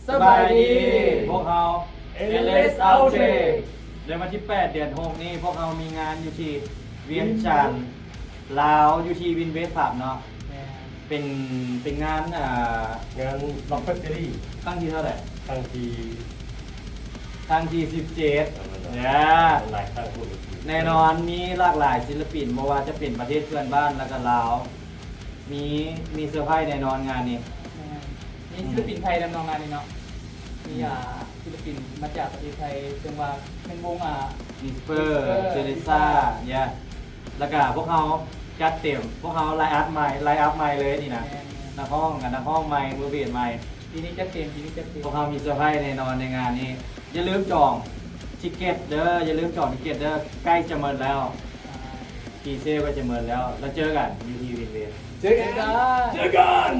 ສະບາຍດີ ພວກເຮົາ ເອລເອສ Outtake ໃນວັນທີແປດ ເດືອນຫົກນີ້ ພວກເຮົາມີງານຢູ່ທີ່ວຽງຈັນ ລາວ ຢູ່ທີ່ວິນເວດ Pub ເນາະ ແມ່ນ ເປັນ ເປັນງານ ອ່າ ງານ Rock Factory ຄັ້ງທີເທົ່າໃດ? ຄັ້ງທີ ຄັ້ງທີສິບເຈັດ ເອີ ເອີ ຫຼາຍຄັ້ງໂພດ ແນ່ນອນ ມີຫຼາກຫຼາຍສິນລະປິນ ບໍ່ວ່າຈະເປັນປະເທດເພື່ອນບ້ານ ແລ້ວກໍລາວ ມີ ມີເຊີໄພຣສ໌ແນ່ນອນງານນີ້ ແມ່ນ ມີສິນລະປິນໄທນຳເນາະ ງານນີ້ເນາະ ມີ ອືມ ອ່າ ສິນລະປິນມາຈາກປະເທດໄທ ເຊິ່ງວ່າເປັນວົງ ອ່າ Whisper Whisper Teresa Teresa ເຢ ແລ້ວກະພວກເຮົາຈັດເຕັມ ພວກເຮົາໄລອັບໃໝ່ ໄລອັບໃໝ່ເລີຍນີ້ນະ ແມ່ນໆ ນັກຮ້ອງກັບນັກຮ້ອງໃໝ່ ມືເບສໃໝ່ ປີນີ້ຈັດເຕັມ ປີນີ້ຈັດເຕັມ ພວກເຮົາມີເຊີໄພຣສ໌ແນ່ນອນໃນງານນີ້ ຢ່າລືມຈອງທິກເກັດເດີ ຢ່າລືມຈອງທິກເກັດເດີ ໃກ້ຈະໝົດແລ້ວ ອ່າ ພຣີເຊວໃກ້ຈະໝົດແລ້ວ ແລ້ວເຈີກັນຢູ່ທີ່ວິນເວດ ເຈີກັນ ເຈີກັນ